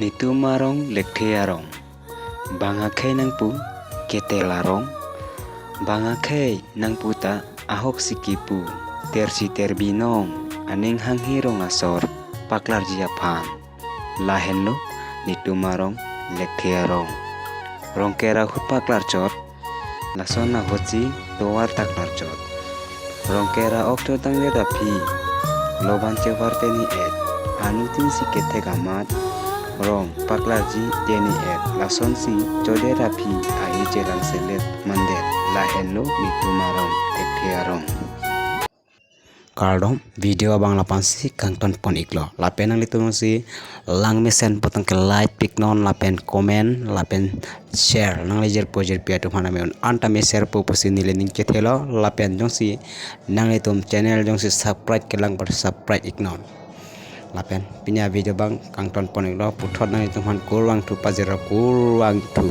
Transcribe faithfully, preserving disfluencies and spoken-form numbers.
Nitum arong, lekthe arong. Bang akhei nangpu, ketel arong. Bang akhei nangpu ta ahok si kipu, tersi terbinong, aning hanghe rong asor paklarji aphan. Lahenlo nitum arong, lekthe arong. Rongker ahut paklar chot, lason ahutsi tovar taklar chot. Rongker a-ok chodang det aphi, loban chevar teni et, anuttin si kethek amat, rong paklarji teni et, lasonsi chodet aphi ahi chelang selet mandet. Lahenlo nitum arong, lekthe arong. Kardom, video abang lapu-ansi kangton pon iklo. Lapen nanglitum si langmesen pu tangte like piknon, lapen comment, lapen share. Nangli jirpo jirpi atum aphan nami un-an tame share po pusi neli ning kethelo. Lapen jongsi nanglitum channel jongsi subscribe kelang apot subscribe iknon. Lapen pini a-video abang kangton pon iklo, puthot nanglitum aphan kurvangthu pajirlo, kurvangthu.